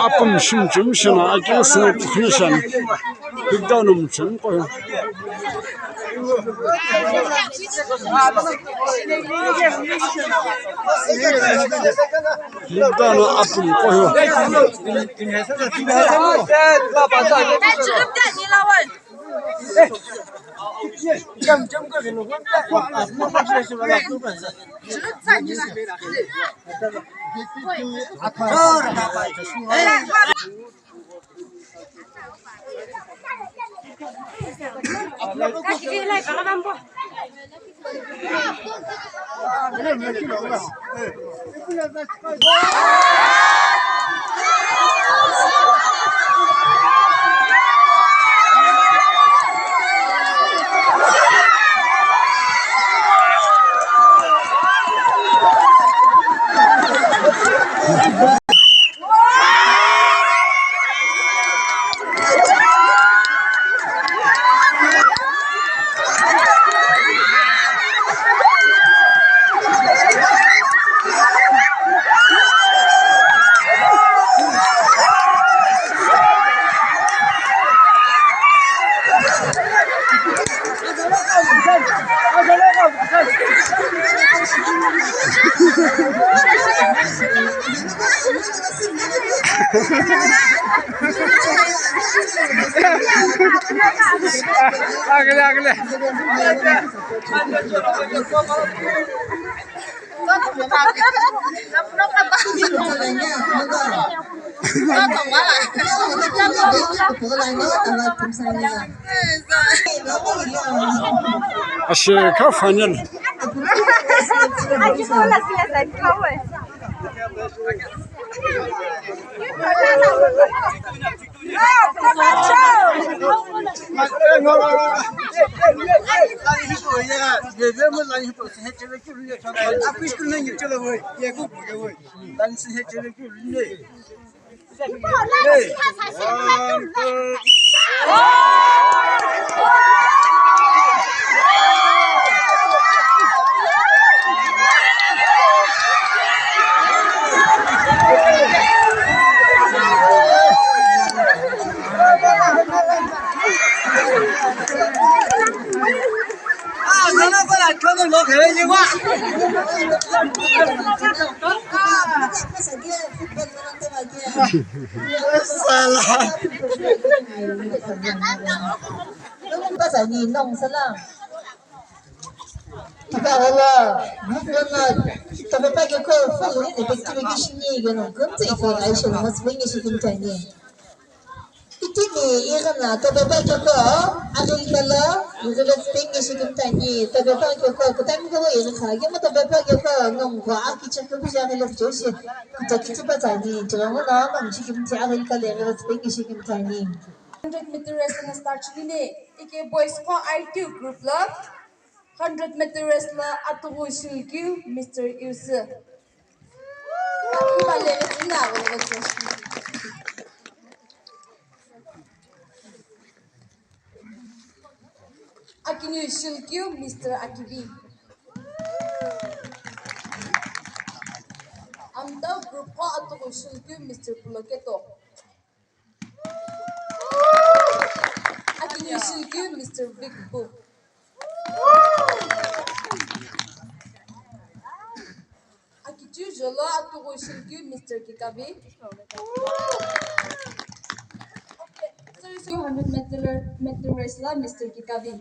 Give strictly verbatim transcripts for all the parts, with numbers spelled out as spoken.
Apum shimchum shina akisina tikhini shani. Lockdown mchum ko. Lockdown apum ko. Agile, agile. Ashe ka final. Sala. Nong sala. Tipaqo lo group lono topepa keko follow ipekitimi kishini keno kumtsa ife aisho lo mosipenge shikimtani. Itimi ighi na topepa keko aghili kelo ighi lo tsipenge shikimtani. Topepa keko kutami kelo ighi kha kemo topepa keko nongu akichekeu puja aghili kucheushi kuchekitipatani. Tirongo no nongu shikimti aghili kelo ighi lo tsipenge shikimtani. Hundred meter race na start shilini. Ike boys qo I two group lo hundred meter race lo atughu shilukeu Mister Yusu. Akiniu shilukeu Mister Akivi. Amtau group qo atughu shilukeu Mister Puloketo. Akiniu shilukeu Mister Vic Book. Akichiu jolo atughu shilukeu Mister Kikavi. Two hundred meter, meter race lo Mister Kikavi.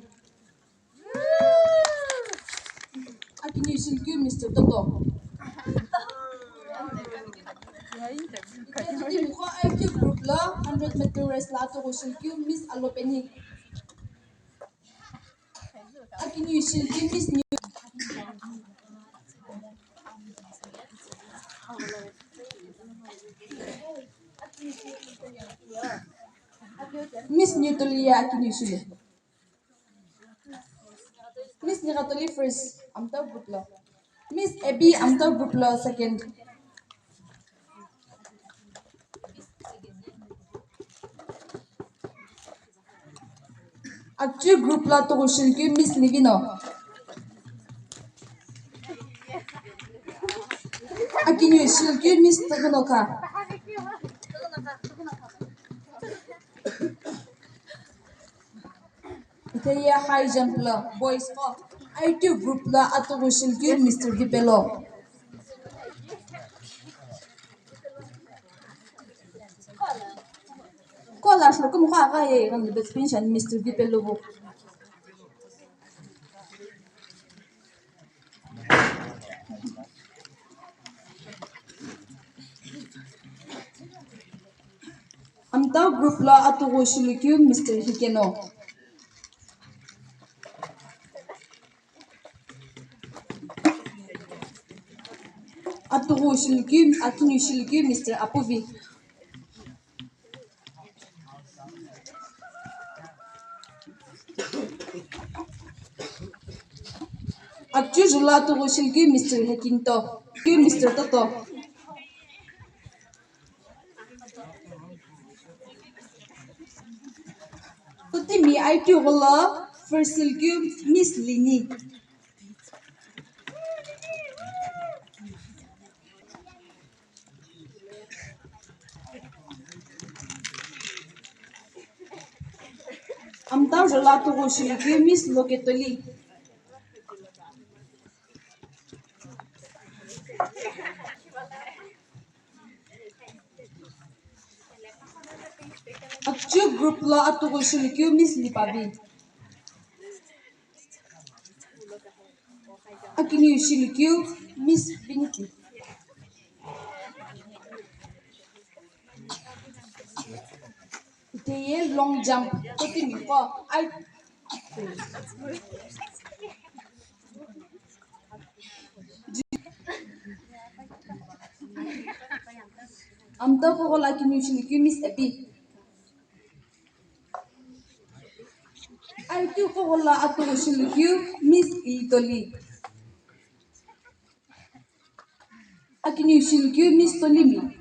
Akiniu shilukeu Mister Toto. Itehi timi qo I two group lo hundred meter race lo atughu shilukeu Miss Alopeni. Akiniu shilukeu Miss New. Miss New Toliya akiniu shilu. Miss Nighatoli first, Amtau group lo. Miss Abby, Amtau group lo second. Akchiu group lo atughu shilukeu Miss Livino. Akiniu shilukeu Miss Tughunoka. Itehi ye high jump lo boys qo I two group lo atughu shilukeu Mister Vipelo. Kola shlo kumgha agha ye ighilu best pension Mister Vipelo vo. Amtau group lo atughu shilukeu Mister Hikeno. Atughu shilukeu, akiniu shilukeu Mister Apuvi. Akchiu jolo atughu shilukeu Mister Hekinto, keu Mister Toto. Kutimi I two gholo first shilukeu Miss Lini. Amtau jolo atughu shilukeu Miss Loketoli. Akchiu group lo atughu shilukeu Miss Lipavi. Akiniu shilukeu Miss Viniti. Itehi ye long jump kutimi qo I Amtau qo gholo akiniu shilukeu Miss Abby. I two qo gholo atughu shilukeu Miss Itoli. Akiniu shilukeu Miss Tolimi.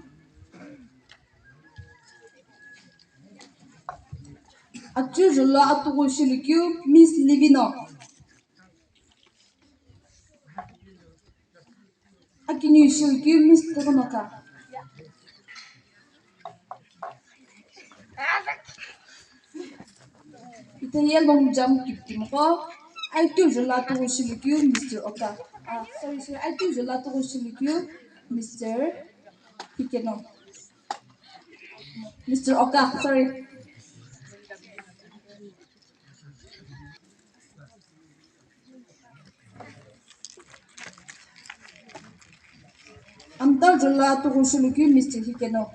Akchiu jolo atughu shilukeu Miss Livino. Akiniu shilukeu Miss Tughunoka. Itheye long jump kiptimiqo, aitu jula tughushilikeu Mister Oka. Ah, sorry, sorry, aitu jula tughushilikeu Mister Hikeno. Mister Oka, sorry. Amta jula tughushilikeu Mister Hikeno.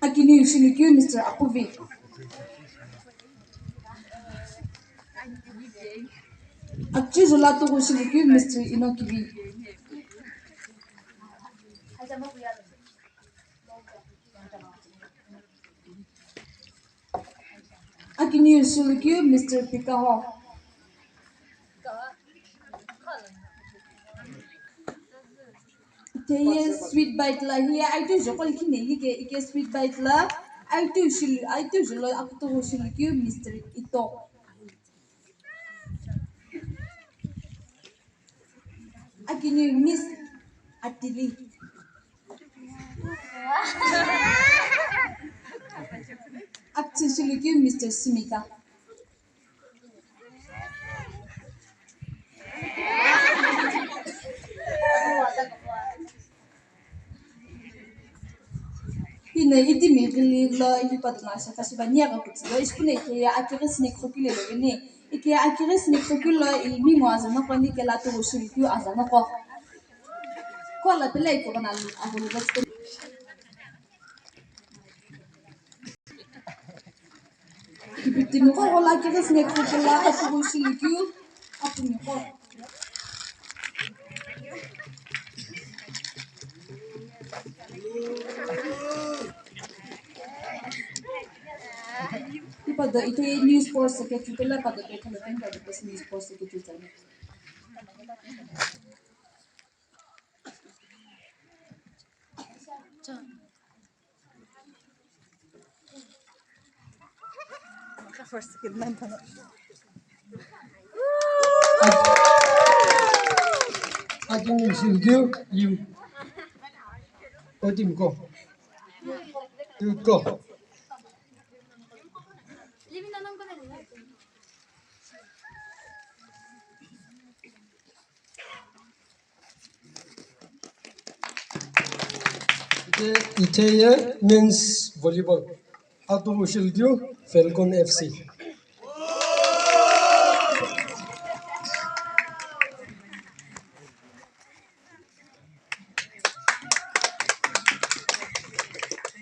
Akiniu shilikeu Mister Apuvi. Akchi jula tughushilikeu Mister Inokivi. Akiniu shilikeu Mister Pikaho. Itheye sweet bite la hiye aitu joko likhi neli ke ike sweet bite la aitu shili, aitu jilo akutughu shilikeu Mister Ito. Akiniu Miss Atili. Akchi shilikeu Mister Simita. Hino itimi ghili lo hipau dona shaka shiba ni aghi kutsi lo ishi pune ikeya akighi sini khokile lo vini. Ikeya akighi sini khokile lo ilimi mo azanoqo ni kela tughou shilikeu azanoqo. Kola pele ipogona avolo. Kipitimiqo ghola kighi sini khokile lo tughou shilikeu apuniqo. Tipado itheye new sports secretary pele pado petholo peni pado pesi new sports secretary tsani. Akiniu shilikeu you. Otimi ko. Tu ko. Itheye men's volleyball. Atughou shilikeu Falcon F C.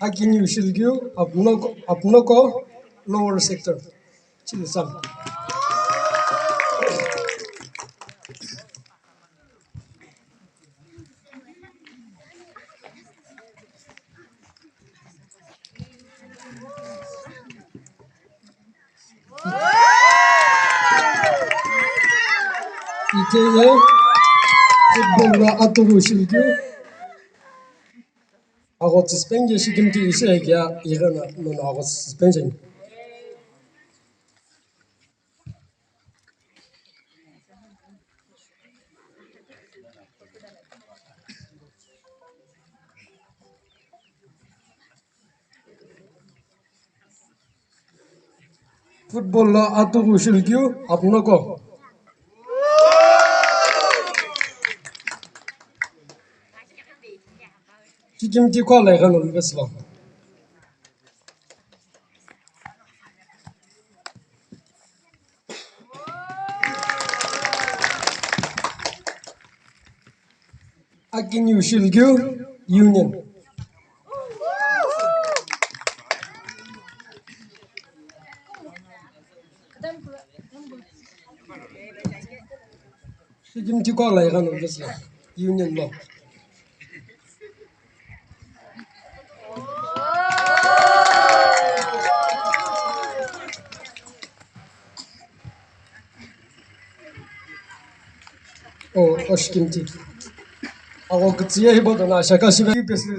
Akiniu shilikeu Apnoko, Apnoko lower sector. Chilisa. Itheye football lo atughou shilikeu. Agho tsüsü penike shikimthi ishi akia ighi na nono agho tsüsü penjeni. Football lo atughou shilikeu Apnoko. Kikimthi kho alai ghano luveslo. Akiniu shilikeu Union. Shikimthi kho alai ghano luveslo Union lo. Oh, oshikimthi. Agho kütsüye hipau dona shaka shive pesi.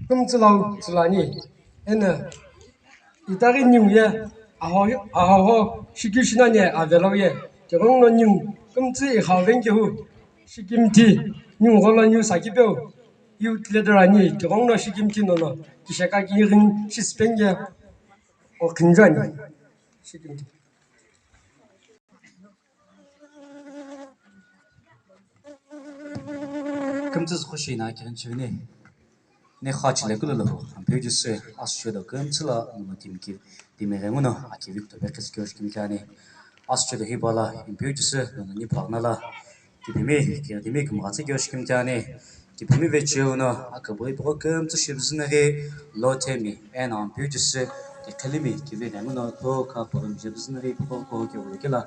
Kümtsü lau tsülani. Eno itaghi ningu ye aho, ahoho shikeu shinani avelau ye. Tighenguno ningu kümtsü ighau venkehu. Shikimthi ningu gholo ningu sakipeu. youth leader ani, tighenguno shikimthi nono kishaka kighini shisipeni ye oqhinijuani. Shikimthi. Kümtsü züxu shi ina kighini chivini. Ne kha chile kulu lo, Ampeu Jisü, asüshedo kümtsü la, numa timi ki, timi ghenguno, akivi kutope khisü kyo shikimthi ani. Asüshedo hipau la, Ampeu Jisü, nuna ni phagna la, kiphimi, kiphimi kümghatsü kyo shikimthi ani. Kiphimi vecheo no, akübui poko kümtsü shi bizüni ghi, lo themi, eno Ampeu Jisü, kiqhilimi, kivi ghenguno, to ka poghi mije bizüni ghi, poko ko kyo lo kila.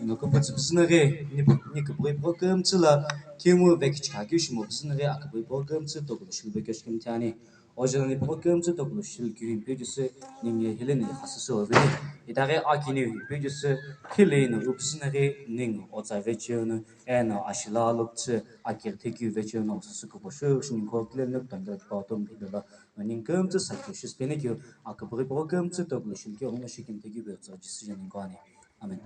Eno küpütsü bizüni ghi, ni, ni kübui poko kümtsü la, kimu vekichika kyo shimo bizüni ghi, akübui poko kümtsü, tokulu shilbe kyo shikimthi ani. Ojana ni poko kümtsü tokulu shilkeu Ampeu Jisü ningu hile ni khasüsü oveni. Itaghi akiniu Ampeu Jisü khile no upsüna ghi ningu otsa vecheo no eno ashila aloptsü akighi thekeu vecheo no süsü kupo shu shi ningu kile no kutangila kipa otom phidolo ningu kümtsü sakhi shisüpeni keu akübüghi poko kümtsü tokulu shilkeu ghenguno shikimthi keu vecheo Jisü jeni kwani. Amen.